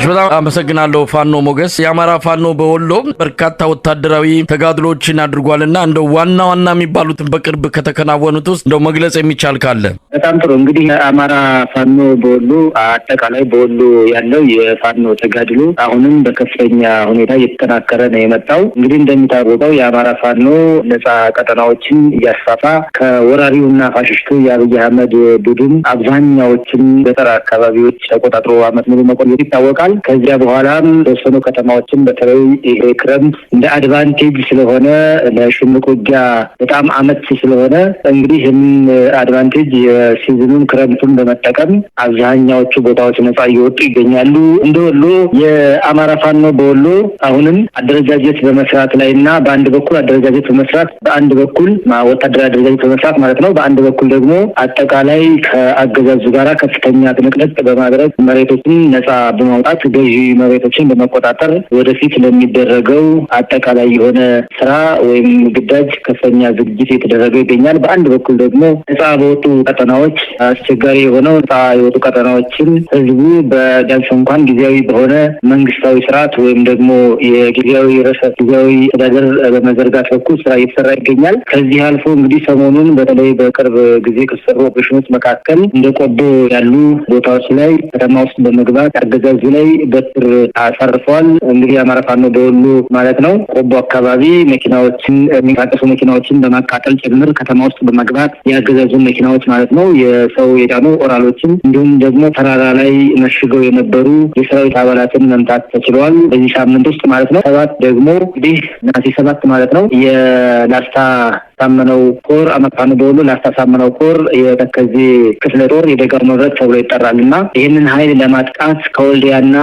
በጣም አመሰግናለሁ ፋኖ ሞገስ። የአማራ ፋኖ በወሎ በርካታ ወታደራዊ ተጋድሎችን አድርጓልና እንደው ዋና ዋና የሚባሉትን በቅርብ ከተከናወኑት ውስጥ እንደው መግለጽ የሚቻል ካለ። በጣም ጥሩ። እንግዲህ የአማራ ፋኖ በወሎ፣ አጠቃላይ በወሎ ያለው የፋኖ ተጋድሎ አሁንም በከፍተኛ ሁኔታ እየተጠናከረ ነው የመጣው። እንግዲህ እንደሚታወቀው የአማራ ፋኖ ነጻ ቀጠናዎችን እያስፋፋ ከወራሪውና ፋሽስቱ የአብይ አህመድ ቡድን አብዛኛዎችን ገጠር አካባቢዎች ተቆጣጥሮ አመት ሙሉ መቆየቱ ይታወቃል። ከዚያ በኋላም ተወሰኑ ከተማዎችን፣ በተለይ ይሄ ክረምት እንደ advantage ስለሆነ፣ ለሽምቅ ውጊያ በጣም አመች ስለሆነ፣ እንግዲህ ይህንን advantage የ season ኑን ክረምቱን በመጠቀም አብዛኛዎቹ ቦታዎች ነጻ እየወጡ ይገኛሉ። እንደ ወሎ የአማራ ፋኖ በወሎ አሁንም አደረጃጀት በመስራት ላይ እና በአንድ በኩል አደረጃጀት በመስራት፣ በአንድ በኩል ወታደራዊ አደረጃጀት በመስራት ማለት ነው። በአንድ በኩል ደግሞ አጠቃላይ ከአገዛዙ ጋራ ከፍተኛ ትንቅንቅ በማድረግ መሬቶችን ነጻ በማውጣት፣ ገዢ መሬቶችን በመቆጣጠር ወደፊት ለሚደረገው አጠቃላይ የሆነ ስራ ወይም ግዳጅ ከፍተኛ ዝግጅት እየተደረገ ይገኛል። በአንድ በኩል ደግሞ ነጻ በወጡ ቀጠናዎች፣ አስቸጋሪ የሆነው ነጻ የወጡ ቀጠናዎችን ህዝቡ በቢያንስ እንኳን ጊዜያዊ በሆነ መንግስታዊ ስርዓት ወይም ደግሞ የጊዜያዊ ርዕሰ ጊዜያዊ አስተዳደር በመዘርጋት በኩል ስራ እየተሰራ ይገኛል። ከዚህ አልፎ እንግዲህ ሰሞኑን በተለይ በቅርብ ጊዜ ከተሰሩ ኦፕሬሽኖች መካከል እንደ ቆቦ ያሉ ቦታዎች ላይ ከተማ ውስጥ በመግባት አገዛዙ ላይ በትር አሳርፈዋል። እንግዲህ የአማራ ፋኖ በወሎ ማለት ነው። ቆቦ አካባቢ መኪናዎችን፣ የሚንቀሳቀሱ መኪናዎችን በማቃጠል ጭምር ከተማ ውስጥ በመግባት የአገዛዙን መኪናዎች ማለት ነው፣ የሰው የጫኑ ኦራሎችን እንዲሁም ደግሞ ተራራ ላይ መሽገው የነበሩ የሰራዊት አባላትን መምታት ተችሏል። በዚህ ሳምንት ውስጥ ማለት ነው። 7 ደግሞ እንግዲህ ነሐሴ 7 ማለት ነው፣ የላስታ ሳመነው ኮር፣ አማራ ፋኖ በወሎ ላስታ ሳመነው ኮር የተከዜ ክፍለ ጦር የደጋው መብረቅ ተብሎ ይጠራል እና ይህንን ኃይል ለማጥቃት ከወልዲያና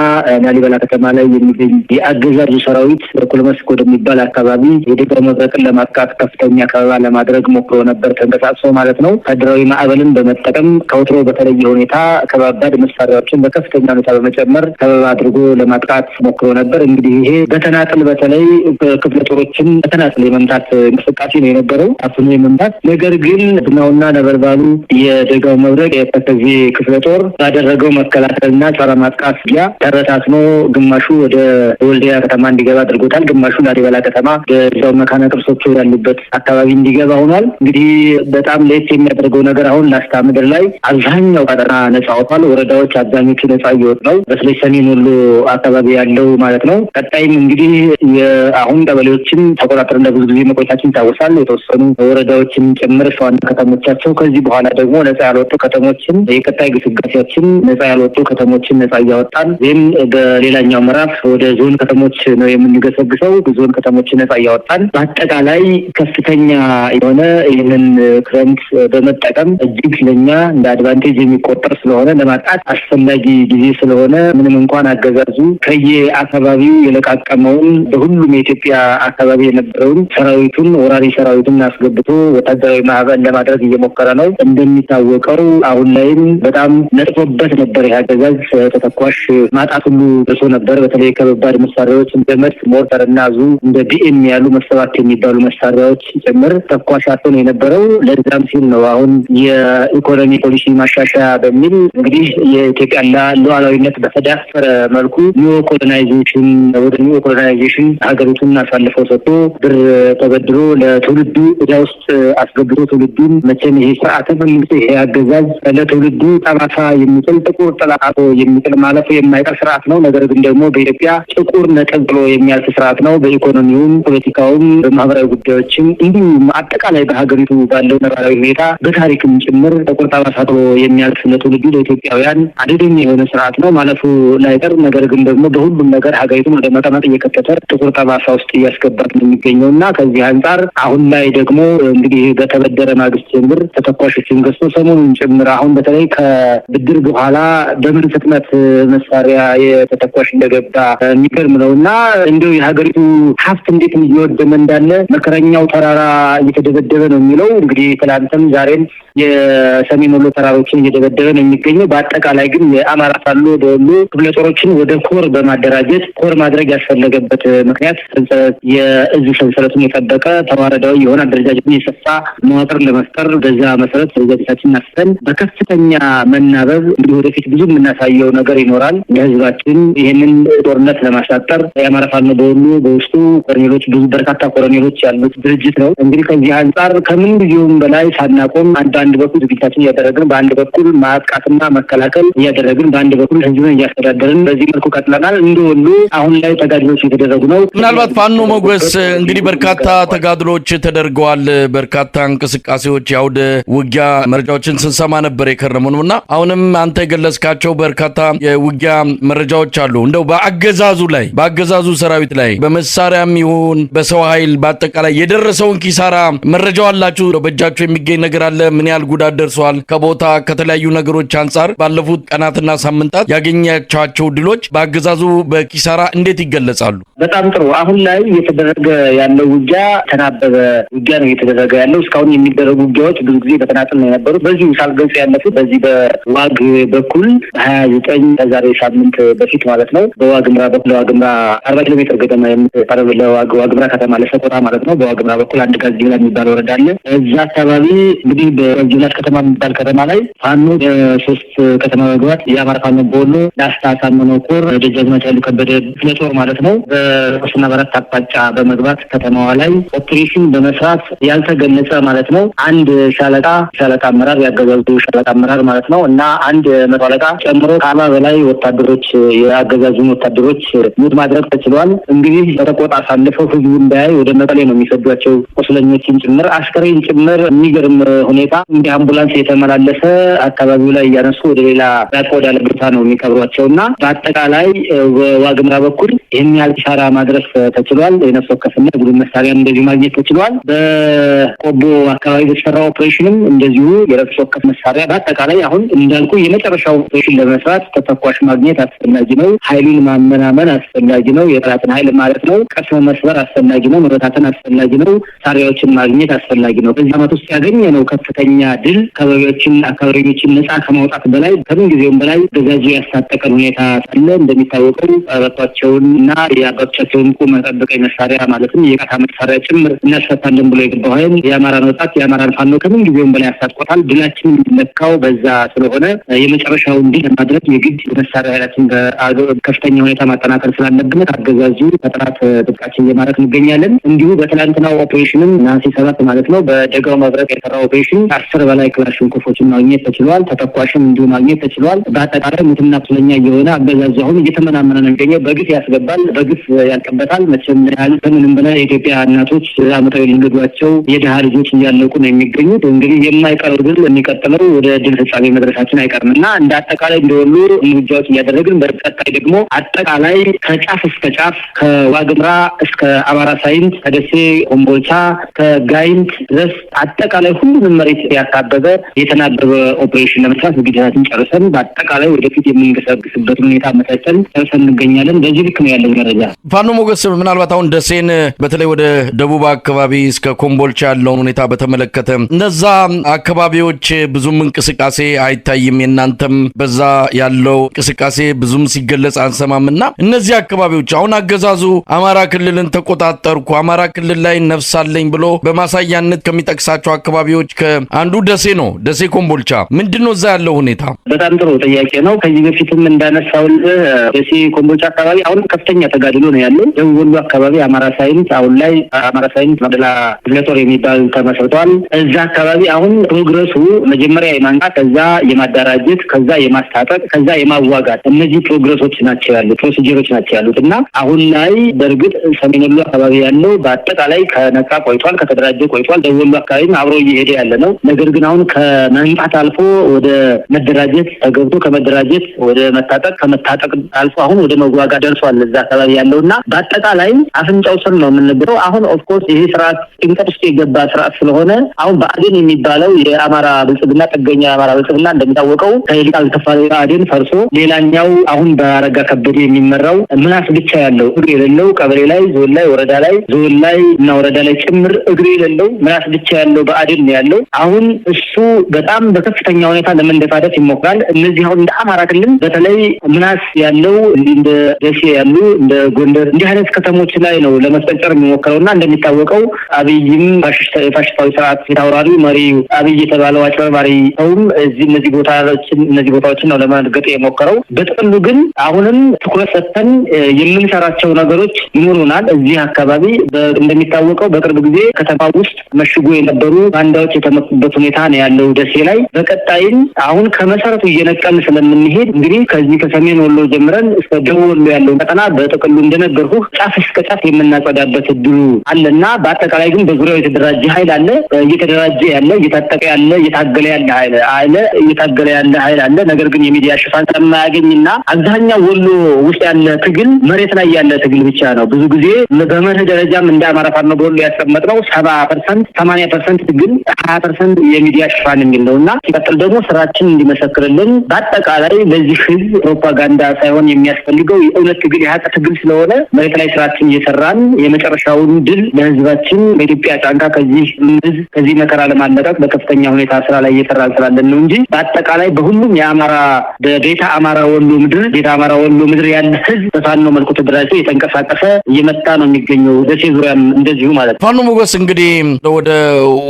ላሊበላ ከተማ ላይ የሚገኝ የአገዛዙ ሰራዊት በኩልመስክ ወደሚባል አካባቢ የደጋው መብረቅን ለማጥቃት ከፍተኛ ከበባ ለማድረግ ሞክሮ ነበር፣ ተንቀሳቅሶ ማለት ነው። ወታደራዊ ማዕበልን በመጠቀም ከወትሮ በተለየ ሁኔታ ከባባድ መሳሪያዎችን በከፍተኛ ሁኔታ በመጨመር ከበባ አድርጎ ለማጥቃት ሞክሮ ነበር። እንግዲህ ይሄ በተናጥል በተለይ ክፍለ ጦሮችን በተናጥል የመምታት እንቅስቃሴ ነው የነበረው፣ አፍኖ የመምታት። ነገር ግን ብናውና ነበልባሉ የደጋው መብረቅ የተከዜ ክፍለ ጦር ባደረገው መከላከልና ጸረ ማጥቃት ያ ተረታትኖ ግማሹ ወደ ወልዲያ ከተማ እንዲገባ አድርጎታል። ግማሹ ላሊበላ ከተማ በዛው መካነ ቅርሶቹ ያሉበት አካባቢ እንዲገባ ሆኗል። እንግዲህ በጣም ለየት የሚያደርገው ነገር አሁን ላስታ ምድር ላይ አብዛኛው ቀጠና ነጻ ወጥቷል። ወረዳዎች አብዛኞቹ ነጻ እየወጡ ነው። በተለይ ሰሜን ወሎ አካባቢ ያለው ማለት ነው። ቀጣይም እንግዲህ አሁን ቀበሌዎችን ተቆጣጥረን ለብዙ ጊዜ መቆየታችን ይታወሳል። የተወሰኑ ወረዳዎችን ጭምር ዋና ከተሞቻቸው፣ ከዚህ በኋላ ደግሞ ነጻ ያልወጡ ከተሞችን የቀጣይ ግስጋሴያችን ነጻ ያልወጡ ከተሞችን ነጻ እያወጣን ወይም በሌላኛው ምዕራፍ ወደ ዞን ከተሞች ነው የምንገሰግሰው። ዞን ከተሞችን ነጻ እያወጣን በአጠቃላይ ከፍተኛ የሆነ ይህንን ክረምት በመጠቀም እጅግ ለኛ እንደ advantage የሚቆጠር ስለሆነ፣ ለማጥቃት አስፈላጊ ጊዜ ስለሆነ፣ ምንም እንኳን አገዛዙ ከየአካባቢው የለቃቀመውን በሁሉም የኢትዮጵያ አካባቢ የነበረውን ሰራዊቱን፣ ወራሪ ሰራዊቱን አስገብቶ ወታደራዊ ማዕበል ለማድረግ እየሞከረ ነው። እንደሚታወቀው አሁን ላይም በጣም ነጥፎበት ነበር። ይህ አገዛዝ ተተኳሽ ማጣት ሁሉ ደርሶ ነበር። በተለይ ከባባድ መሳሪያዎች እንደ መድፍ፣ ሞርተር እና ዙ፣ እንደ ቢኤም ያሉ መሰባት የሚባሉ መሳሪያዎች ጭምር ተኳሽ አጥቶ ነው የነበረው። ለዛም ሲል ነው አሁን የኢኮኖሚ ፖሊሲ ማሻሻያ በሚል እንግዲህ የኢትዮጵያን ሉዓላዊነት በተዳፈረ መልኩ neo colonization፣ ወደ neo colonization ሀገሪቱን አሳልፈው ሰጥቶ፣ ብር ተበድሮ ለትውልዱ ዕዳ ውስጥ አስገብቶ ትውልዱን፣ መቼም ይሄ ስርዓተ መንግስት፣ ይሄ አገዛዝ ለትውልዱ ጠባሳ የሚጥል፣ ጥቁር ጥላ የሚጥል፣ ማለፉ የማይቀር ስርዓት ነው። ነገር ግን ደግሞ በኢትዮጵያ ጥቁር ነጥብ ጥሎ የሚያልፍ ስርዓት ነው። በኢኮኖሚውም፣ ፖለቲካውም፣ በማህበራዊ ጉዳዮችም እንዲሁም አጠቃላይ በሀገሪቱ ባለው ነባራዊ ሁኔታ በታሪክም ጭምር ጥቁር ጠባሳ ጥሎ የሚያልፍ ለትውልዱ ለኢትዮጵያውያን አደገኛ የሆነ ስርዓት ነው። ማለፉ ላይቀር ነገር ግን ደግሞ በሁሉም ነገር ሀገሪቱን ወደ መቀመቅ እየከተተ ጥቁር ጠባሳ ውስጥ እያስገባት ነው የሚገኘው እና ከዚህ አንጻር አሁን ላይ ደግሞ እንግዲህ በተበደረ ማግስት ጭምር ተተኳሾችን ገዝቶ ሰሞኑን ጭምር አሁን በተለይ ከብድር በኋላ በምን ፍጥነት መሳሪያ የተተኳሽ እንደገባ የሚገርም ነው እና እንዲሁ የሀገሪቱ ሀብት እንዴት እየወደመ እንዳለ መከረኛው ተራራ እየተደበደበ ነው የሚለው እንግዲህ ትላንትም ዛሬም የሰሜን ወሎ ተራሮችን እየደበደበ ነው የሚገኘው። በአጠቃላይ ግን የአማራ ፋኖ በወሎ ክፍለ ጦሮችን ወደ ኮር በማደራጀት፣ ኮር ማድረግ ያስፈለገበት ምክንያት የእዝ ሰንሰለቱን የጠበቀ ተዋረዳዊ የሆነ አደረጃጀትን የሰፋ መዋቅር ለመፍጠር፣ በዛ መሰረት ዝግጅታችንን አስፈን በከፍተኛ መናበብ እንግዲህ ወደፊት ብዙ የምናሳየው ነገር ይኖራል ለህዝባችን። ይህንን ጦርነት ለማሳጠር የአማራ ፋኖ በወሎ በውስጡ ኮሎኔሎች፣ ብዙ በርካታ ኮሎኔሎች ያሉት ድርጅት ነው። እንግዲህ ከዚህ አንጻር ከምን ጊዜውም በላይ ሳናቆም በአንድ በኩል ዝግጅታችን እያደረግን፣ በአንድ በኩል ማጥቃትና መከላከል እያደረግን፣ በአንድ በኩል ህዝብን እያስተዳደርን በዚህ መልኩ ቀጥለናል። እንደ ወሎ አሁን ላይ ተጋድሎች እየተደረጉ ነው። ምናልባት ፋኖ ሞገስ፣ እንግዲህ በርካታ ተጋድሎች ተደርገዋል። በርካታ እንቅስቃሴዎች፣ የአውደ ውጊያ መረጃዎችን ስንሰማ ነበር የከረሙን እና አሁንም አንተ የገለጽካቸው በርካታ የውጊያ መረጃዎች አሉ። እንደው በአገዛዙ ላይ፣ በአገዛዙ ሰራዊት ላይ በመሳሪያም ይሁን በሰው ኃይል በአጠቃላይ የደረሰውን ኪሳራ መረጃው አላችሁ? በእጃችሁ የሚገኝ ነገር አለ? ምን ያህል ጉዳት ደርሰዋል? ከቦታ ከተለያዩ ነገሮች አንጻር ባለፉት ቀናትና ሳምንታት ያገኛቸዋቸው ድሎች በአገዛዙ በኪሳራ እንዴት ይገለጻሉ? በጣም ጥሩ። አሁን ላይ እየተደረገ ያለው ውጊያ ተናበበ ውጊያ ነው እየተደረገ ያለው። እስካሁን የሚደረጉ ውጊያዎች ብዙ ጊዜ በተናጥል ነው የነበሩት። በዚሁ ሳልገልጽ ያለፉት በዚህ በዋግ በኩል 29 ከዛሬ ሳምንት በፊት ማለት ነው፣ በዋግምራ በኩል ለዋግምራ 40 ኪሎ ሜትር ገደማ የምትቀርብ ለዋግምራ ከተማ ለሰቆጣ ማለት ነው። በዋግምራ በኩል አንድ ጋዝጊብላ የሚባል ወረዳ አለ። እዛ አካባቢ እንግዲህ በጋዝጊብላ ከተማ የሚባል ከተማ ላይ ፋኖ በሶስት ከተማ መግባት፣ የአማራ ፋኖ በወሎ ላስታ አሳምነው ኮር ደጃዝማች ኃይሉ ከበደ ክፍለ ጦር ማለት ነው፣ በሶስትና በአራት አቅጣጫ በመግባት ከተማዋ ላይ ኦፕሬሽን በመስራት ያልተገለጸ ማለት ነው አንድ ሻለቃ፣ ሻለቃ አመራር፣ ያገዛዙ ሻለቃ አመራር ማለት ነው፣ እና አንድ መቶ አለቃ ጨምሮ ከ40 በላይ ወታደሮች፣ የአገዛዙን ወታደሮች ሙት ማድረግ ተችሏል። እንግዲህ በተቆጣ አሳልፈው ህዝቡ እንዳያይ ወደ መቀሌ ነው የሚሰዷቸው፣ ቁስለኞችን ጭምር አስከሬን ጭምር። የሚገርም ሁኔታ እንዲህ አምቡላንስ የተመላለሰ አካባቢው ላይ እያነሱ ወደ ሌላ ራቅ ወዳለ ቦታ ነው የሚቀብሯቸው። እና በአጠቃላይ በዋግምራ በኩል ይህን ያህል ኪሳራ ማድረስ ተችሏል። የነፍስ ወከፍና የቡድን መሳሪያም እንደዚሁ ማግኘት ተችሏል። በቆቦ አካባቢ በተሰራ ኦፕሬሽንም እንደዚሁ የነፍስ ወከፍ መሳሪያ፣ በአጠቃላይ አሁን እንዳልኩ የመጨረሻው ኦፕሬሽን ለመስራት ተተኳሽ ማግኘት አስፈላጊ ነው። ኃይሉን ማመናመን አስፈላጊ ነው። የጠላትን ኃይል ማለት ነው። ቅስም መስበር አስፈላጊ ነው። መበታተን አስፈላጊ ነው። መሳሪያዎችን ማግኘት አስፈላጊ ነው። በዚህ ዓመት ውስጥ ያገኘነው ከፍተኛ ድል አካባቢዎችን ነጻ ከማውጣት በላይ ከምን ጊዜውም በላይ አገዛዙ ያስታጠቀን ሁኔታ ሳለ፣ እንደሚታወቀው ቀበቷቸውን እና የአባቶቻቸውን ቁም መጠበቂያ መሳሪያ ማለትም የቃታ መሳሪያ ጭምር እናስፈታለን ብሎ የገባው ኃይል የአማራን ወጣት፣ የአማራን ፋኖ ከምን ጊዜውም በላይ አስታጥቆታል። ድላችን የሚለካው በዛ ስለሆነ የመጨረሻውን ድል ለማድረግ የግድ መሳሪያ ኃይላችን በከፍተኛ ሁኔታ ማጠናከር ስላለብን አገዛዙ ከጠላት ትጥቃችን እየማረክ እንገኛለን። እንዲሁ በትላንትናው ኦፕሬሽንም ነሐሴ 7 ማለት ነው፣ በደጋው መብረቅ የሰራው ኦፕሬሽን 10 በላይ ክላሽንኮፎችን ማግኘት ተችሏል። ተተኳሽም እንዲሁ ማግኘት ተችሏል። በአጠቃላይ ሙትና ቁስለኛ እየሆነ አገዛዙ አሁን እየተመናመነ ነው የሚገኘው። በግፍ ያስገባል፣ በግፍ ያልቅበታል። መቼም ያህል ከምንም በላይ የኢትዮጵያ እናቶች አምጠው የወለዷቸው የድሃ ልጆች እያለቁ ነው የሚገኙት። እንግዲህ የማይቀረው ድል የሚቀጥለው ወደ ድል ፍጻሜ መድረሳችን አይቀርም። እና እንደ አጠቃላይ እንደወሎ እርምጃዎች እያደረግን በቀጣይ ደግሞ አጠቃላይ ከጫፍ እስከ ጫፍ፣ ከዋግምራ እስከ አማራ ሳይንት፣ ከደሴ ኮምቦልቻ፣ ከጋይንት ድረስ አጠቃላይ ሁሉንም መሬት ያካበበ የተናበበ ኦፕሬሽን ለመስራት ዝግጅታችን ጨርሰን በአጠቃላይ ወደፊት የምንገሰግስበት ሁኔታ አመቻችተን ጨርሰን እንገኛለን። በዚህ ልክ ነው ያለው መረጃ። ፋኖ ሞገስ፣ ምናልባት አሁን ደሴን በተለይ ወደ ደቡብ አካባቢ እስከ ኮምቦልቻ ያለውን ሁኔታ በተመለከተ እነዛ አካባቢዎች ብዙም እንቅስቃሴ አይታይም። የእናንተም በዛ ያለው እንቅስቃሴ ብዙም ሲገለጽ አንሰማም። እና እነዚህ አካባቢዎች አሁን አገዛዙ አማራ ክልልን ተቆጣጠርኩ፣ አማራ ክልል ላይ ነፍሳለኝ ብሎ በማሳያነት ከሚጠቅሳቸው አካባቢዎች ከአንዱ ደሴ ነው። ደሴ ኮምቦልቻ፣ ምንድን ነው እዛ ያለው ሁኔታ? በጣም ጥሩ ጥያቄ ነው። ከዚህ በፊትም እንዳነሳውልህ ደሴ ኮምቦልቻ አካባቢ አሁን ከፍተኛ ተጋድሎ ነው ያለው። ደቡብ ወሎ አካባቢ አማራ ሳይንት፣ አሁን ላይ አማራ ሳይንት መቅደላ ክፍለ ጦር የሚባል ተመስርቷል። እዛ አካባቢ አሁን progress ኡ መጀመሪያ የማንቃት፣ ከዛ የማደራጀት፣ ከዛ የማስታጠቅ፣ ከዛ የማዋጋት፣ እነዚህ progress ኦች ናቸው ያሉት፣ procedure ኦች ናቸው ያሉት። እና አሁን ላይ በእርግጥ ሰሜን ወሎ አካባቢ ያለው በአጠቃላይ ከነቃ ቆይቷል፣ ከተደራጀ ቆይቷል። ደቡብ ወሎ አካባቢም አብሮ እየሄደ ያለ ነው። ነገር ግን አሁን ከመንቃት አልፎ ወደ መደራጀት ተገብቶ፣ ከመደራጀት ወደ መታጠቅ፣ ከመታጠቅ አልፎ አሁን ወደ መዋጋት ደርሷል እዛ አካባቢ ያለው። እና በአጠቃላይ አፍንጫው ስር ነው የምንብረው። አሁን of course ይሄ ስርዓት ጭንቀት ውስጥ የገባ ስርዓት ስለሆነ አሁን ብአዴን የሚባለው የአማራ ብልጽግና ጥገኛ፣ የአማራ ብልጽግና እንደሚታወቀው ከይልቃል ከፋለ ብአዴን ፈርሶ ሌላኛው አሁን በአረጋ ከበደ የሚመራው ምላስ ብቻ ያለው እግር የሌለው፣ ቀበሌ ላይ፣ ዞን ላይ፣ ወረዳ ላይ፣ ዞን ላይ እና ወረዳ ላይ ጭምር እግር የሌለው ምላስ ብቻ ያለው ብአዴን ነው ያለው። አሁን ግን እሱ በጣም በከፍተኛ ሁኔታ ለመንደፋደፍ ይሞክራል። እነዚህ አሁን እንደ አማራ ክልል በተለይ ምናስ ያለው እንደ ደሴ ያሉ፣ እንደ ጎንደር እንዲህ አይነት ከተሞች ላይ ነው ለመስፈንጠር የሚሞክረው። እና እንደሚታወቀው አብይም የፋሽስታዊ ስርዓት ፊታውራሪ መሪ አብይ የተባለው አጭበርባሪ ሰውም እዚህ እነዚህ ቦታዎችን ነው ለመርገጥ የሞከረው። በጥቅሉ ግን አሁንም ትኩረት ሰጥተን የምንሰራቸው ነገሮች ይኖሩናል። እዚህ አካባቢ እንደሚታወቀው በቅርብ ጊዜ ከተማ ውስጥ መሽጎ የነበሩ ባንዳዎች የተመቱበት ሁኔታ ነው ያለው ደሴ ላይ። በቀጣይም አሁን ከመሰረቱ እየነቀልን ስለምንሄድ እንግዲህ ከዚህ ከሰሜን ወሎ ጀምረን እስከ ደቡብ ወሎ ያለው ቀጠና በጥቅሉ እንደነገርኩህ ጫፍ እስከ ጫፍ የምናጸዳበት እድሉ አለና በአጠቃላይ ግን በዙሪያው የተደራጀ ኃይል አለ፣ እየተደራጀ ያለ፣ እየታጠቀ ያለ፣ እየታገለ ያለ ኃይል አለ፣ እየታገለ ያለ ኃይል አለ። ነገር ግን የሚዲያ ሽፋን ስለማያገኝና አብዛኛው ወሎ ውስጥ ያለ ትግል መሬት ላይ ያለ ትግል ብቻ ነው። ብዙ ጊዜ በመርህ ደረጃም እንደ አማራ ፋኖ በወሎ ያስቀመጥነው 70%፣ 80% ትግል፣ 20% የሚዲያ ሽፋን የሚል ነው። እና ሲቀጥል ደግሞ ስራችን እንዲመሰክርልን በአጠቃላይ ለዚህ ህዝብ ፕሮፓጋንዳ ሳይሆን የሚያስፈልገው የእውነት ትግል፣ የሀቅ ትግል ስለሆነ መሬት ላይ ስራችን እየሰራን የመጨረሻውን ድል ለህዝባችን በኢትዮጵያ ጫንቃ ከዚህ ህዝብ ከዚህ መከራ ለማለቀቅ በከፍተኛ ሁኔታ ስራ ላይ እየሰራን ስላለን ነው እንጂ በአጠቃላይ በሁሉም የአማራ በቤተ አማራ ወሎ ምድር፣ ቤተ አማራ ወሎ ምድር ያለ ህዝብ በፋኖ መልኩ ተደራጅቶ እየተንቀሳቀሰ እየመጣ ነው የሚገኘው። ደሴ ዙሪያም እንደዚሁ ማለት ነው። ፋኖ ሞገስ፣ እንግዲህ ወደ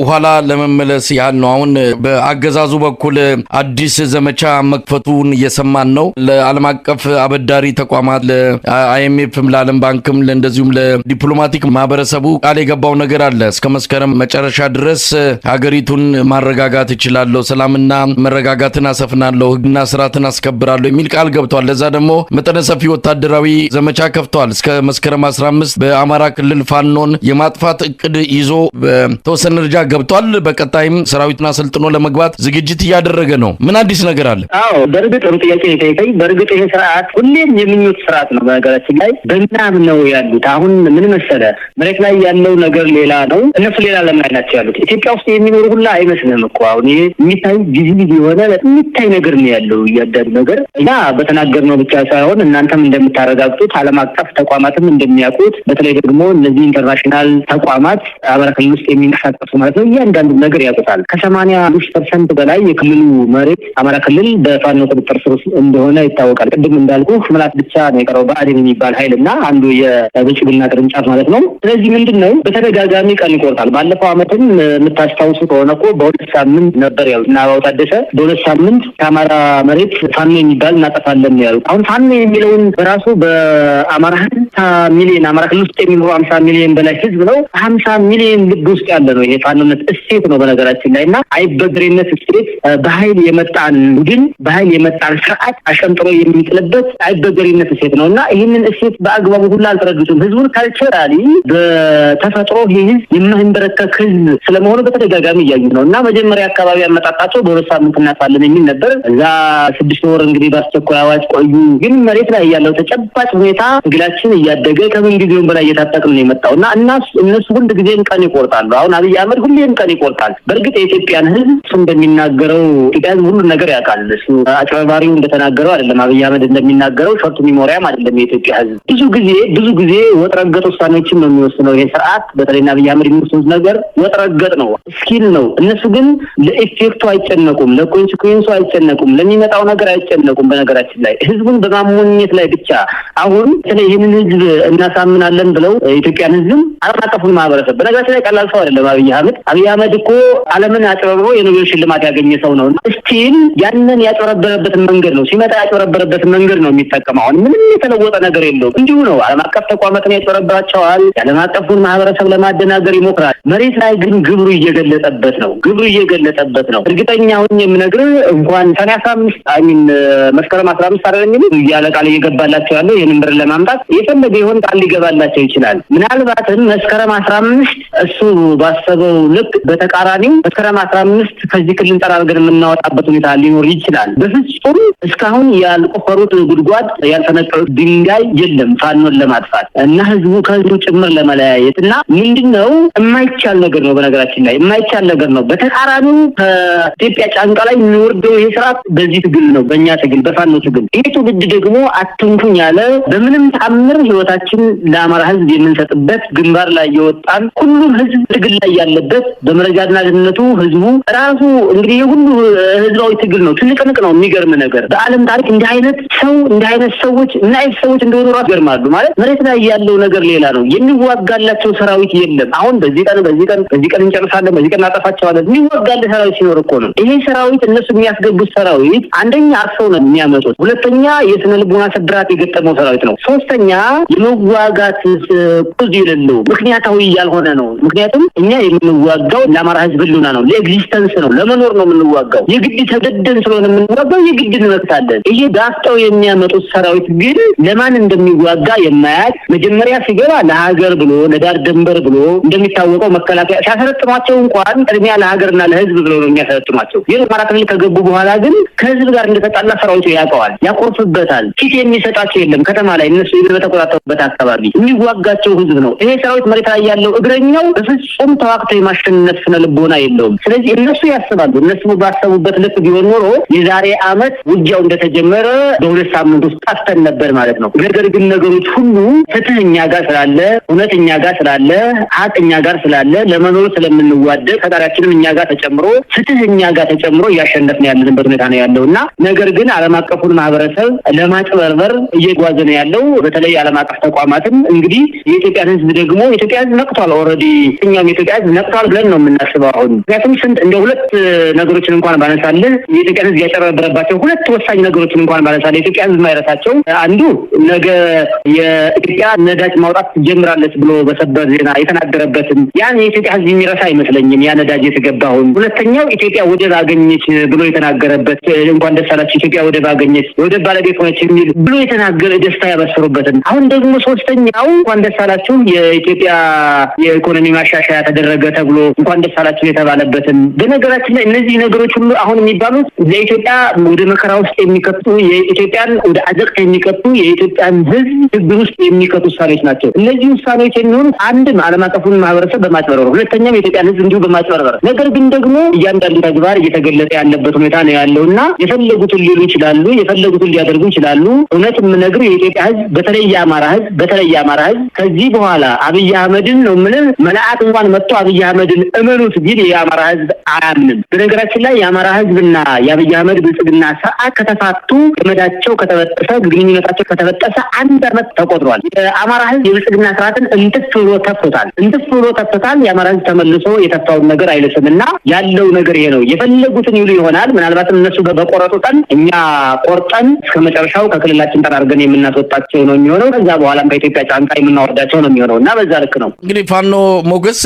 ኋላ ለመመለስ ያህል ነው። አሁን በአገዛዙ በኩል አዲስ ዘመቻ መክፈቱን እየሰማን ነው። ለዓለም አቀፍ አበዳሪ ተቋማት፣ ለ IMFም፣ ለዓለም ባንክም፣ እንደዚሁም ለዲፕሎማቲክ ማህበረሰቡ ቃል የገባው ነገር አለ። እስከ መስከረም መጨረሻ ድረስ ሀገሪቱን ማረጋጋት እችላለሁ፣ ሰላምና መረጋጋትን አሰፍናለሁ፣ ህግና ስርዓትን አስከብራለሁ የሚል ቃል ገብቷል። ለዛ ደግሞ መጠነ ሰፊ ወታደራዊ ዘመቻ ከፍተዋል። እስከ መስከረም 15 በአማራ ክልል ፋኖን የማጥፋት እቅድ ይዞ በተወሰነ ደረጃ ገብቷል። በቀጣይም ሰራዊቱን አሰልጥኖ ለመግባት ዝግጅት እያደረገ ነው። ምን አዲስ ነገር አለ? አዎ፣ በእርግጥ ጥሩ ጥያቄ ነው የጠየቀኝ። በእርግጥ ይሄ ስርዓት ሁሌም የምኞት ስርዓት ነው። በነገራችን ላይ በምናብ ነው ያሉት። አሁን ምን መሰለ፣ መሬት ላይ ያለው ነገር ሌላ ነው፣ እነሱ ሌላ ዓለም ላይ ናቸው ያሉት። ኢትዮጵያ ውስጥ የሚኖሩ ሁላ አይመስልህም እኮ። አሁን ይሄ የሚታይ visible የሆነ የሚታይ ነገር ነው ያለው እያንዳንዱ ነገር። እና በተናገርነው ብቻ ሳይሆን እናንተም እንደምታረጋግጡት፣ ዓለም አቀፍ ተቋማትም እንደሚያውቁት፣ በተለይ ደግሞ እነዚህ international ተቋማት አማራ ክልል ውስጥ የሚንቀሳቀሱ ማለት ነው፣ እያንዳንዱ ነገር ያውቁታል። ከ85% በላይ የክልሉ መሬት አማራ ክልል በፋኖ ቁጥጥር ስር እንደሆነ ይታወቃል። ቅድም እንዳልኩ ምላት ብቻ ነው የቀረው ብአዴን የሚባል ኃይል እና አንዱ የብልጽግና ቅርንጫፍ ማለት ነው። ስለዚህ ምንድን ነው፣ በተደጋጋሚ ቀን ይቆርጣል። ባለፈው ዓመትም የምታስታውሱ ከሆነ እኮ በ2 ሳምንት ነበር ያሉት እና አበባው ታደሰ በ2 ሳምንት ከአማራ መሬት ፋኖ የሚባል እናጠፋለን ያሉት። አሁን ፋኖ የሚለውን በራሱ በአማራ 50 ሚሊዮን፣ አማራ ክልል ውስጥ የሚኖሩ 50 ሚሊዮን በላይ ህዝብ ነው። 50 ሚሊዮን ልብ ውስጥ ያለ ነው። ይሄ ፋኖነት እሴት ነው በነገራችን ላይ። እና አይበገሬነት እሴት፣ በኃይል የመጣን ቡድን፣ በኃይል የመጣን ስርዓት አሸንጥሮ የሚጥልበት አይበገሬነት እሴት ነው። እና ይህንን እሴት በአግባቡ ሁላ አልተረዱትም። ህዝቡን culturally በተፈጥሮ ይህ ህዝብ የማይንበረከክ ህዝብ ስለመሆኑ በተደጋጋሚ እያዩ ነው። እና መጀመሪያ አካባቢ ያመጣጣቸው በ2 ሳምንት እናጥፋለን የሚል ነበር። እዛ 6 ወር እንግዲህ በአስቸኳይ አዋጅ ቆዩ። ግን መሬት ላይ ያለው ተጨባጭ ሁኔታ ትግላችን እያደገ ከምን ጊዜውም በላይ እየታጠቅን ነው የመጣው። እና እነሱ ሁል ጊዜም ቀን ይቆርጣሉ። አሁን አብይ አህመድ ሁሌም ቀን ይቆርጣል። በእርግጥ የኢትዮጵያን ህዝብ እሱ እንደሚናገረው ኢትዮጵያ ህዝብ ሁሉን ነገር ያውቃል። እሱ አጭበርባሪው እንደተናገረው አይደለም። አብይ አህመድ እንደሚናገረው short memory ያም አይደለም የኢትዮጵያ ህዝብ። ብዙ ጊዜ ወጥ ረገጥ ውሳኔዎችን ነው የሚወስነው ይሄ ስርዓት። በተለይ አብይ አህመድ የሚወስኑት ነገር ወጥ ረገጥ ነው፣ skill ነው። እነሱ ግን ለ effect ኡ አይጨነቁም፣ ለ consequence ኡ አይጨነቁም፣ ለሚመጣው ነገር አይጨነቁም። በነገራችን ላይ ህዝቡን በማሞኘት ላይ ብቻ አሁን በተለይ ይህንን ህዝብ እናሳምናለን ብለው የኢትዮጵያን ህዝብም ዓለም አቀፉን ማህበረሰብ፣ በነገራችን ላይ ቀላል ሰው አይደለም አብይ አህመድ። አብይ አህመድ እኮ ዓለምን አጭበርብሮ የኖቤል ሽልማት ያገኘ ሰው ነው። Still ያንን ያጭበረበረበትን መንገድ ነው፣ ሲመጣ ያጭበረበረበትን መንገድ ነው የሚጠቀመው። አሁን ምንም የተለወጠ ነገር የለውም። እንዲሁ ነው። ዓለም አቀፍ ተቋማትን ያጭበረብራቸዋል። የዓለም አቀፉን ማህበረሰብ ለማደናገር ይሞክራል። መሬት ላይ ግን ግብሩ እየገለጠበት ነው። ግብሩ እየገለጠበት ነው። እርግጠኛ ሁኝ የምነግርህ እንኳን ሰኔ 15፣ I mean መስከረም 15 አይደለም የሚሉት እያለ ቃል እየገባላቸው ያለው ይህንን ብር ለማምጣት የፈለገ ይሆን ቃል ሊገባላቸው ይችላል። ምናልባትም መስከረም 15 እሱ ባሰበው ልክ በተቃራኒው መስከረም 15 ከዚህ ክልል ጠራርገን የምናወጣበት ሁኔታ ሊኖር ይችላል። በፍጹም እስካሁን ያልቆፈሩት ጉድጓድ፣ ያልፈነቀሉት ድንጋይ የለም ፋኖን ለማጥፋት እና ህዝቡ ከህዝቡ ጭምር ለመለያየት። እና ምንድን ነው፣ የማይቻል ነገር ነው። በነገራችን ላይ የማይቻል ነገር ነው። በተቃራኒው ከኢትዮጵያ ጫንቃ ላይ የሚወርደው ይሄ ስርዓት በዚህ ትግል ነው፣ በእኛ ትግል፣ በፋኖ ትግል። ይሄ ትውልድ ደግሞ አትንኩኝ ያለ፣ በምንም ተአምር ህይወት ህይወታችን ለአማራ ህዝብ የምንሰጥበት ግንባር ላይ የወጣን፣ ሁሉም ህዝብ ትግል ላይ ያለበት፣ በመረጃና ደህንነቱ ህዝቡ ራሱ እንግዲህ የሁሉ ህዝባዊ ትግል ነው። ትንቅንቅ ነው። የሚገርም ነገር በዓለም ታሪክ እንዲህ አይነት ሰው፣ እንዲህ አይነት ሰዎች፣ ምን አይነት ሰዎች እንደሆኑ ራሱ ይገርማሉ። ማለት መሬት ላይ ያለው ነገር ሌላ ነው። የሚዋጋላቸው ሰራዊት የለም። አሁን በዚህ ቀን እንጨርሳለን፣ በዚህ ቀን እናጠፋቸዋለን። የሚዋጋለ ሰራዊት ሲኖር እኮ ነው። ይሄ ሰራዊት፣ እነሱ የሚያስገቡት ሰራዊት አንደኛ አርሰው ነው የሚያመጡት፣ ሁለተኛ የስነ ልቦና ስብራት የገጠመው ሰራዊት ነው። ሶስተኛ የመዋጋት cause የሌለው፣ ምክንያታዊ ያልሆነ ነው። ምክንያቱም እኛ የምንዋጋው ለአማራ ህዝብ ህልውና ነው፣ ለ existence ነው፣ ለመኖር ነው የምንዋጋው። የግድ ተገደን ስለሆነ የምንዋጋው የግድ እንመክታለን። ይሄ ጋፍጠው የሚያመጡት ሰራዊት ግን ለማን እንደሚዋጋ የማያውቅ፣ መጀመሪያ ሲገባ ለሀገር ብሎ፣ ለዳር ድንበር ብሎ፣ እንደሚታወቀው መከላከያ ሲያሰለጥኗቸው እንኳን ቅድሚያ ለሀገርና ለህዝብ ብለው ነው የሚያሰለጥኗቸው። ይህ አማራ ክልል ከገቡ በኋላ ግን ከህዝብ ጋር እንደተጣላ ሰራዊቱ ያውቀዋል፣ ያኮርፍበታል። ፊት የሚሰጣቸው የለም። ከተማ ላይ እነሱ በተቆጣጠሩበት አካባቢ የሚዋጋቸው ህዝብ ነው። ይሄ ሰራዊት መሬት ላይ ያለው እግረኛው በፍጹም ተዋግቶ የማሸነፍ ስነ ልቦና የለውም። ስለዚህ እነሱ ያስባሉ። እነሱ ባሰቡበት ልክ ቢሆን ኖሮ የዛሬ ዓመት ውጊያው እንደተጀመረ በ2 ሳምንት ውስጥ ጠፍተን ነበር ማለት ነው። ነገር ግን ነገሮች ሁሉ ፍትህ እኛ ጋር ስላለ፣ እውነት እኛ ጋር ስላለ፣ ሀቅ እኛ ጋር ስላለ፣ ለመኖር ስለምንዋደቅ፣ ፈጣሪያችንም እኛ ጋር ተጨምሮ፣ ፍትህ እኛ ጋር ተጨምሮ እያሸነፍን ያለንበት ሁኔታ ነው ያለው እና ነገር ግን ዓለም አቀፉን ማህበረሰብ ለማጭበርበር እየጓዘ ነው ያለው። በተለይ ዓለም አቀፍ ተቋማትም እንግዲህ የኢትዮጵያን ህዝብ ደግሞ፣ የኢትዮጵያ ህዝብ ነቅቷል። Already እኛም የኢትዮጵያ ህዝብ ነቅቷል ብለን ነው የምናስበው አሁን። ምክንያቱም ስንት እንደ ሁለት ነገሮችን እንኳን ባነሳልህ፣ የኢትዮጵያን ህዝብ ያጨበረበረባቸው ሁለት ወሳኝ ነገሮችን እንኳን ባነሳልህ የኢትዮጵያ ህዝብ የማይረሳቸው፣ አንዱ ነገ የኢትዮጵያ ነዳጅ ማውጣት ትጀምራለች ብሎ በሰበር ዜና የተናገረበትን ያን የኢትዮጵያ ህዝብ የሚረሳ አይመስለኝም። ያ ነዳጅ የተገባውን። ሁለተኛው ኢትዮጵያ ወደብ አገኘች ብሎ የተናገረበት፣ እንኳን ደስ አላችሁ ኢትዮጵያ ወደብ አገኘች፣ የወደብ ባለቤት ሆነች የሚል ብሎ የተናገረ ደስታ ያበሰሩበትን። አሁን ደግሞ ሶስተኛው እንኳን ደስ አላችሁ የኢትዮጵያ የኢኮኖሚ ማሻሻያ ተደረገ ተብሎ እንኳን ደስ አላችሁ የተባለበትን። በነገራችን ላይ እነዚህ ነገሮች ሁሉ አሁን የሚባሉት ለኢትዮጵያ ወደ መከራ ውስጥ የሚከቱ፣ የኢትዮጵያን ወደ አዘቅት የሚከቱ፣ የኢትዮጵያን ህዝብ ችግር ውስጥ የሚከቱ ውሳኔዎች ናቸው። እነዚህ ውሳኔዎች የሚሆኑት አንድም ዓለም አቀፉን ማህበረሰብ በማጭበርበር፣ ሁለተኛም የኢትዮጵያን ህዝብ እንዲሁ በማጭበርበር። ነገር ግን ደግሞ እያንዳንዱ ተግባር እየተገለጠ ያለበት ሁኔታ ነው ያለው እና የፈለጉትን ሊሉ ይችላሉ፣ የፈለጉትን ሊያደርጉ ይችላሉ። እውነት የምነግርህ የኢትዮጵያ ህዝብ፣ በተለይ የአማራ ህዝብ ከዚህ በኋላ አብይ አህመድን ነው የምልህ፣ መልአክ እንኳን መጥቶ አብይ አህመድን እመኑት ቢል የአማራ ህዝብ አያምንም። በነገራችን ላይ የአማራ ህዝብና የአብይ አህመድ ብልጽግና ስርዓት ከተፋቱ፣ ገመዳቸው ከተበጠሰ፣ ግንኙነታቸው ከተበጠሰ አንድ ዓመት ተቆጥሯል። የአማራ ህዝብ የብልጽግና ስርዓትን እንትፍ ብሎ ተፍቶታል። እንትፍ ብሎ ተፍቶታል። የአማራ ህዝብ ተመልሶ የተፋውን ነገር አይልስም እና ያለው ነገር ይሄ ነው። የፈለጉትን ይሉ ይሆናል። ምናልባትም እነሱ በቆረጡ ቀን እኛ ቆርጠን እስከ መጨረሻው ከክልላችን ጠራርገን የምናስወጣቸው ነው የሚሆነው። ከዛ በኋላም ከኢትዮጵያ ጫንቃ የምናወርዳቸው ነው የሚሆነው እና በዛ ልክ ነው። እንግዲህ ፋኖ ሞገስ፣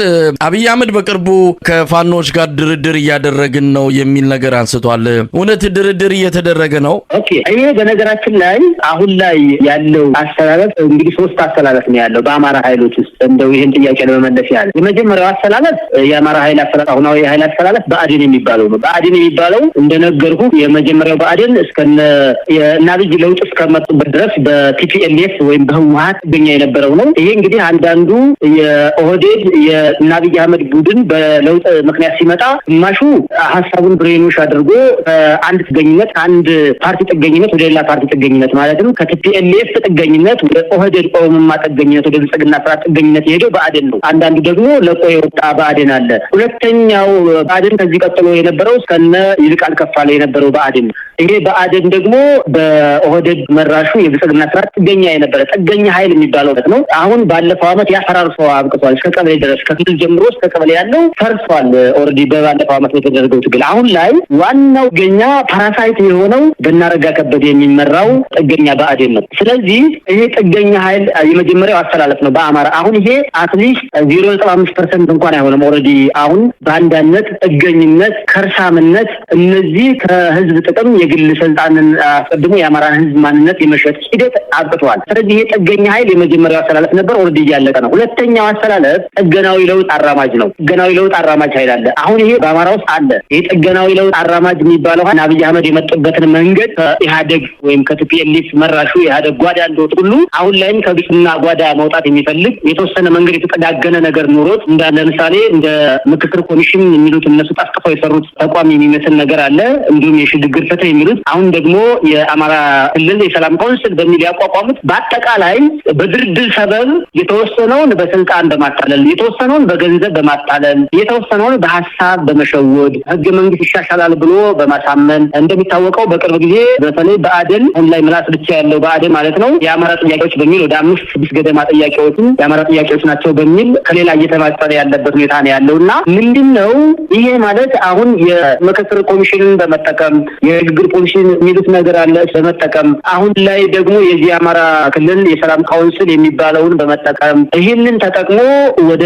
አብይ አህመድ በቅርቡ ከፋኖች ጋር ድርድር እያደረግን ነው የሚል ነገር አንስቷል። እውነት ድርድር እየተደረገ ነው? Okay፣ ይሄ በነገራችን ላይ አሁን ላይ ያለው አሰላለፍ እንግዲህ ሶስት አሰላለፍ ነው ያለው በአማራ ኃይሎች ውስጥ። እንደው ይህን ጥያቄ ለመመለስ ያህል የመጀመሪያው አሰላለፍ የአማራ ኃይል አሰላለፍ፣ አሁናዊ የኃይል አሰላለፍ ብአዴን የሚባለው ነው። ብአዴን የሚባለው እንደነገርኩ የመጀመሪያው ብአዴን እስከነ የእነ አብይ ለውጥ እስከመጡበት ድረስ በ TPLF ወይም በህወሀት ጥገኛ የነበረው ነው። ይሄ እንግዲህ አንዳንዱ የኦህዴድ የእነ አብይ አህመድ ቡድን በለውጥ ምክንያት ሲመጣ ግማሹ ሀሳቡን brainwash አድርጎ ከአንድ ጥገኝነት፣ ከአንድ ፓርቲ ጥገኝነት ወደ ሌላ ፓርቲ ጥገኝነት፣ ማለትም ከ TPLF ጥገኝነት ወደ ኦህዴድ ኦሮሙማ ጥገኝነት፣ ወደ ብልጽግና ስርዓት ጥገኝነት የሄደው ብአዴን ነው። አንዳንዱ ደግሞ ለቆ የወጣ ብአዴን አለ። ሁለተኛው ብአዴን ከዚህ ቀጥሎ የነበረው እስከነ ይልቃል ከፋለ የነበረው ብአዴን ነው። ይሄ ብአዴን ደግሞ በኦህዴድ መራሹ የብልጽግና ስርዓት ጥገኛ የነበረ ጥገኛ ኃይል የሚባለው ነው። አሁን ባለፈው ዓመት ያ ፈራርሶ አብቅቷል። እስከ ቀበሌ ድረስ፣ ከክልል ጀምሮ እስከ ቀበሌ ያለው ፈርሷል። Already በባለፈው ዓመት የተደረገው ትግል አሁን ላይ ዋናው ጥገኛ parasite የሆነው በእነ አረጋ ከበደ የሚመራው ጥገኛ ብአዴን ነው። ስለዚህ ይሄ ጥገኛ ኃይል የመጀመሪያው አሰላለፍ ነው በአማራ። አሁን ይሄ at least 0.5% እንኳን አይሆንም። Already አሁን በአንዳነት፣ ጥገኝነት፣ ከርሳምነት፣ እነዚህ ከህዝብ ጥቅም የግል ስልጣንን አስቀድሞ የአማራን ህዝብ ማንነት የመሸጥ ሂደት አብቅተዋል። ስለዚህ ይሄ ጥገኛ ኃይል የመጀመሪያው አሰላለፍ ነበር። Already እያለቀ ነው። ሁለተኛው አሰላለፍ ጥገናዊ ለውጥ አራማጅ ነው። ጥገናዊ ለውጥ አራማጅ ኃይል አለ። አሁን ይሄ በአማራ ውስጥ አለ። ይሄ ጥገናዊ ለውጥ አራማጅ የሚባለው አብይ አህመድ የመጡበትን መንገድ ከኢህአደግ ወይም ከ TPLF መራሹ የኢህአደግ ጓዳ እንደወጡ ሁሉ አሁን ላይም ከብልጽግና ጓዳ መውጣት የሚፈልግ፣ የተወሰነ መንገድ የተጠጋገነ ነገር ኖሮት፣ እንደ ለምሳሌ እንደ ምክክር ኮሚሽን የሚሉት እነሱ ጠፍጥፈው የሰሩት ተቋም የሚመስል ነገር አለ። እንዲሁም የሽግግር ፍትህ የሚሉት፣ አሁን ደግሞ የአማራ ክልል የሰላም council በሚል ያቋቋሙት በአጠቃላይ በአጠቃላይ በድርድር ሰበብ የተወሰነውን በስልጣን በማታለል፣ የተወሰነውን በገንዘብ በማታለል፣ የተወሰነውን በሀሳብ በመሸወድ፣ ህገ መንግስት ይሻሻላል ብሎ በማሳመን፣ እንደሚታወቀው በቅርብ ጊዜ በተለይ ብአዴን፣ አሁን ላይ ምላስ ብቻ ያለው ብአዴን ማለት ነው፣ የአማራ ጥያቄዎች በሚል ወደ አምስት ስድስት ገደማ ጥያቄዎችን የአማራ ጥያቄዎች ናቸው በሚል ከሌላ እየተማጸነ ያለበት ሁኔታ ነው ያለው። እና ምንድን ነው ይሄ ማለት? አሁን የምክክር ኮሚሽንን በመጠቀም፣ የሽግግር ኮሚሽን የሚሉት ነገር አለ፣ በመጠቀም፣ አሁን ላይ ደግሞ የዚህ የአማራ ክልል የሰላም council የሚባለውን በመጠቀም፣ ይህንን ተጠቅሞ ወደ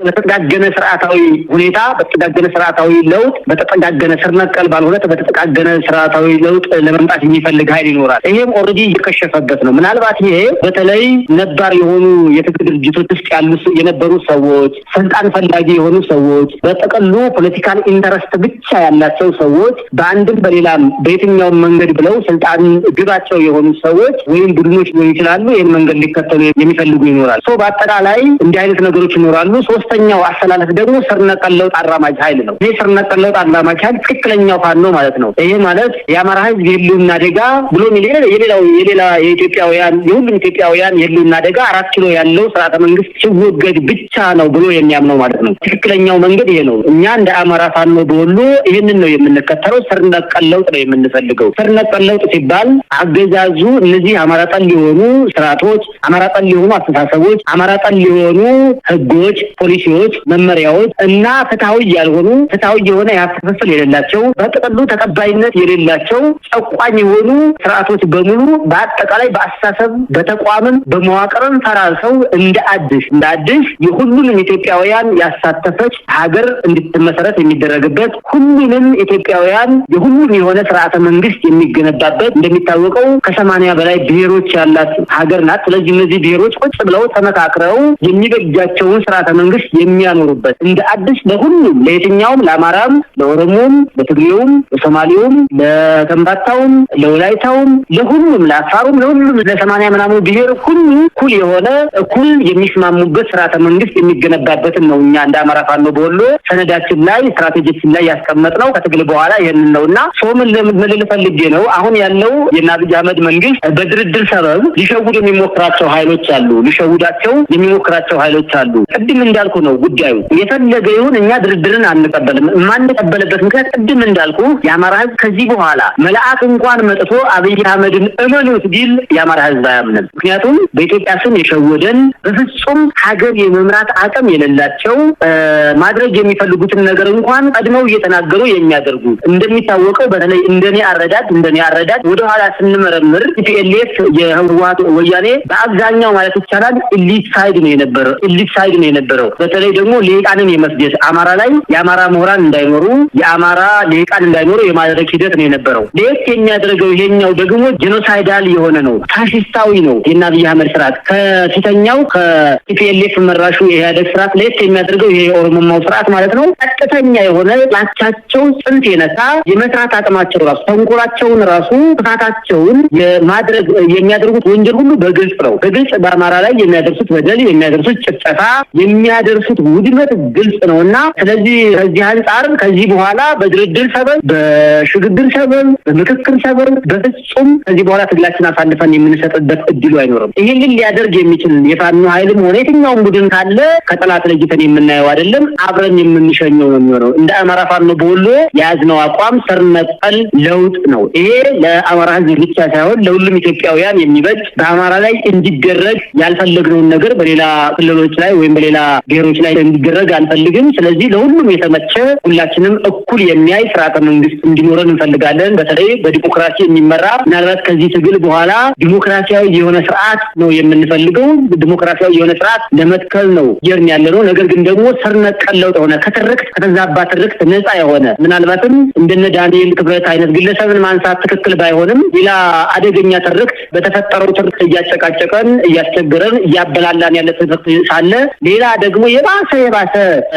በተጠጋገነ ስርዓታዊ ሁኔታ፣ በተጠጋገነ ስርዓታዊ ለውጥ፣ በተጠጋገነ ስር ነቀል ባልሆነ በተጠጋገነ ስርዓታዊ ለውጥ ለመምጣት የሚፈልግ ኃይል ይኖራል። ይሄም already እየከሸፈበት ነው። ምናልባት ይሄ በተለይ ነባር የሆኑ የትግል ድርጅቶች ውስጥ ያሉ የነበሩ ሰዎች፣ ስልጣን ፈላጊ የሆኑ ሰዎች፣ በጥቅሉ political interest ብቻ ያላቸው ሰዎች፣ በአንድም በሌላም በየትኛውም መንገድ ብለው ስልጣን ግባቸው የሆኑ ሰዎች ወይም ቡድኖች ሊሆኑ ይችላሉ። ይህን መንገድ ሊከተሉ የሚፈልጉ ይኖራል። So በአጠቃላይ እንዲህ አይነት ነገሮች ይኖራሉ። ሶስተኛው አሰላለፍ ደግሞ ስር ነቀል ለውጥ አራማጅ ኃይል ነው። ይህ ስር ነቀል ለውጥ አራማጅ ኃይል ትክክለኛው ፋኖ ማለት ነው። ይሄ ማለት የአማራ ሕዝብ የህልውና አደጋ ብሎም የሌላው የሌላ የኢትዮጵያውያን፣ የሁሉም ኢትዮጵያውያን የህልውና አደጋ 4 ኪሎ ያለው ስርዓተ መንግስት ሲወገድ ብቻ ነው ብሎ የሚያምነው ማለት ነው። ትክክለኛው መንገድ ይሄ ነው። እኛ እንደ አማራ ፋኖ በወሎ ይህንን ነው የምንከተለው። ስር ነቀል ለውጥ ነው የምንፈልገው። ስር ነቀል ለውጥ ሲባል አገዛዙ እነዚህ አማራ ጠል የሆኑ ስርዓቶች፣ አማራ ጠል የሆኑ አስተሳሰቦች፣ አማራ ጠል የሆኑ ህጎች፣ ፖሊሲዎች፣ መመሪያዎች እና ፍትሐዊ ያልሆኑ፣ ፍትሐዊ የሆነ የሀብት ክፍፍል የሌላቸው፣ በጥቅሉ ተቀባይነት የሌላቸው ጨቋኝ የሆኑ ስርዓቶች በሙሉ በአጠቃላይ በአስተሳሰብ፣ በተቋምም በመዋቅርም ፈራርሰው እንደ አዲስ የሁሉንም ኢትዮጵያውያን ያሳተፈች ሀገር እንድትመሰረት የሚደረግበት፣ ሁሉንም ኢትዮጵያውያን የሁሉም የሆነ ስርዓተ መንግስት የሚገነባበት፣ እንደሚታወቀው ከ80 በላይ ብሔሮች ያላት ሀገር ናት። ስለዚህ እነዚህ ብሔሮች ቁጭ ብለው ተመካክረው የሚበጃቸውን ስርዓተ መንግስት የሚያኖሩበት፣ እንደ አዲስ ለሁሉም፣ ለየትኛውም፣ ለአማራም፣ ለኦሮሞም፣ ለትግሬውም፣ ለሶማሌውም፣ ለከምባታውም፣ ለወላይታውም፣ ለሁሉም፣ ለአፋሩም፣ ለሁሉም ለ80 ምናምኑ ብሔር ሁሉ እኩል የሆነ፣ እኩል የሚስማሙበት ስርዓተ መንግስት የሚገነባበትን ነው እኛ እንደ አማራ ፋኖ በወሎ ሰነዳችን ላይ፣ ስትራቴጂያችን ላይ ያስቀመጥነው ከትግል በኋላ ይህንን ነው። እና so ምን ልል ፈልጌ ነው፣ አሁን ያለው የእነ አብይ አህመድ መንግስት በድርድር ሰበብ ሊሸውድ የሚሞክራቸው ኃይሎች አሉ። ሊሸውዳቸው የሚሞክራቸው ኃይሎች አሉ። ቅድም እንዳልኩ ነው፣ ጉዳዩ የፈለገ ይሁን እኛ ድርድርን አንቀበልም። የማንቀበልበት ምክንያት ቅድም እንዳልኩ የአማራ ህዝብ ከዚህ በኋላ መልአክ እንኳን መጥቶ አብይ አህመድን እመኑት ቢል የአማራ ህዝብ አያምንም። ምክንያቱም በኢትዮጵያ ስም የሸወደን፣ በፍጹም ሀገር የመምራት አቅም የሌላቸው፣ ማድረግ የሚፈልጉትን ነገር እንኳን ቀድመው እየተናገሩ የሚያደርጉ፣ እንደሚታወቀው በተለይ እንደኔ አረዳድ ወደኋላ ስንመረምር TPLF፣ የህወሓት ወያኔ በአብዛኛው ማለት ይቻላል elite side ነው የነበረው፣ elite side ነው የነበረው። በተለይ ደግሞ ልሂቃንን የመፍጀት፣ አማራ ላይ የአማራ ምሁራን እንዳይኖሩ፣ የአማራ ልሂቃን እንዳይኖሩ የማድረግ ሂደት ነው የነበረው። ለየት የሚያደርገው ይሄኛው ደግሞ genocidal የሆነ ነው፣ ፋሽስታዊ ነው። የእነ አብይ አህመድ ስርዓት ከፊተኛው ከ TPLF መራሹ የኢህአዴግ ስርዓት ለየት የሚያደርገው ይሄ የኦሮሞማው ስርዓት ማለት ነው። ቀጥተኛ የሆነ ጥላቻቸው ጽንፍ የነሳ፣ የመስራት አቅማቸው ራሱ፣ ተንኮላቸውን ራሱ፣ ጥፋታቸውን የማድረግ፣ የሚያደርጉት ወንጀል ሁሉ በግልጽ ነው። በግልጽ በአማራ ላይ የሚያደርሱት በደል፣ የሚያደርሱት ጭፍጨፋ፣ የሚያደርሱት ውድመት ግልጽ ነው። እና ስለዚህ ከዚህ አንጻር ከዚህ በኋላ በድርድር ሰበብ፣ በሽግግር ሰበብ፣ በምክክር ሰበብ በፍጹም ከዚህ በኋላ ትግላችን አሳልፈን የምንሰጥበት እድሉ አይኖርም። ይህንን ሊያደርግ የሚችል የፋኖ ኃይልም ሆነ የትኛውም ቡድን ካለ ከጠላት ለይተን የምናየው አይደለም፣ አብረን የምንሸኘው ነው የሚሆነው። እንደ አማራ ፋኖ በወሎ የያዝነው አቋም ስር ነቀል ለውጥ ነው። ይሄ ለአማራ ሕዝብ ብቻ ሳይሆን ለሁሉም ኢትዮጵያውያን የሚበጅ፣ በአማራ ላይ እንዲደረግ ያልፈለግነውን ነገር በሌላ ክልሎች ላይ ወይም በሌላ ብሔሮች ላይ እንዲደረግ አንፈልግም። ስለዚህ ለሁሉም የተመቸ፣ ሁላችንም እኩል የሚያይ ስርዓተ መንግስት እንዲኖረን እንፈልጋለን። በተለይ በዲሞክራሲ የሚመራ፣ ምናልባት ከዚህ ትግል በኋላ ዲሞክራሲያዊ የሆነ ስርዓት ነው የምንፈልገው። ዲሞክራሲያዊ የሆነ ስርዓት ለመትከል ነው እየሄድን ያለ ነው። ነገር ግን ደግሞ ስር ነቀል ለውጥ የሆነ፣ ከትርክት፣ ከተዛባ ትርክት ነፃ የሆነ፣ ምናልባትም እንደነ ዳንኤል ክብረት አይነት ግለሰብን ማንሳት ትክክል ባይሆንም፣ ሌላ አደገኛ ትርክት በተፈጠረው ትርክት እያጨቃጨቀን፣ እያስቸገረን፣ እያበላላን ያለ ትርክት ሳለ፣ ሌላ ደግሞ የባሰ የባሰ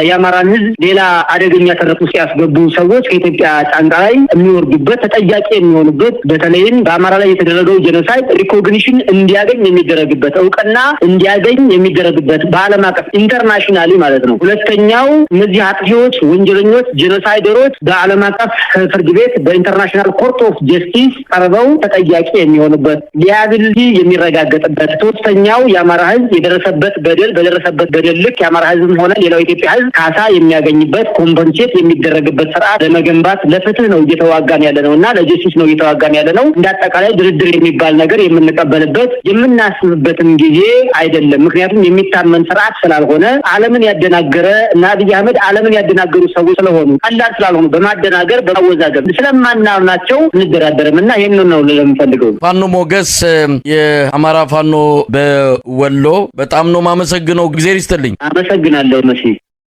የአማራን ሕዝብ ሌላ አደገኛ ትርክት ውስጥ ያስገቡ ሰዎች ከኢትዮጵያ ጫንቃ ላይ የሚወርዱበት፣ ተጠያቂ የሚሆኑበት፣ በተለይም በአማራ ላይ የተደረገው genocide recognition እንዲያገኝ የሚደረግበት፣ እውቅና እንዲያገኝ የሚደረግበት በዓለም አቀፍ internationally ማለት ነው። ሁለተኛው እነዚህ አጥፊዎች፣ ወንጀለኞች፣ genocider ኦች በዓለም አቀፍ ፍርድ ቤት፣ በ International Court of Justice ቀርበው ተጠያቂ የሚሆኑበት፣ liability የሚከፍሉበት የሚረጋገጥበት፣ ሶስተኛው የአማራ ህዝብ የደረሰበት በደል በደረሰበት በደል ልክ የአማራ ህዝብም ሆነ ሌላው የኢትዮጵያ ህዝብ ካሳ የሚያገኝበት compensate የሚደረግበት ስርዓት ለመገንባት ለፍትህ ነው እየተዋጋን ያለ ነው እና ለ justice ነው እየተዋጋን ያለ ነው። እንደ አጠቃላይ ድርድር የሚባል ነገር የምንቀበልበት የምናስብበትም ጊዜ አይደለም። ምክንያቱም የሚታመን ስርዓት ስላልሆነ፣ ዓለምን ያደናገረ እና አብይ አህመድ ዓለምን ያደናገሩ ሰዎች ስለሆኑ፣ ቀላል ስላልሆኑ፣ በማደናገር በማወዛገብ ስለማናምናቸው እንደራደርም እና ይህንን ነው ልል የምፈልገው። ፋኖ ሞገስ፣ የአማራ ፋኖ በወሎ፣ በጣም ነው የማመሰግነው። እግዜር ይስጥልኝ። አመሰግናለሁ መሲ።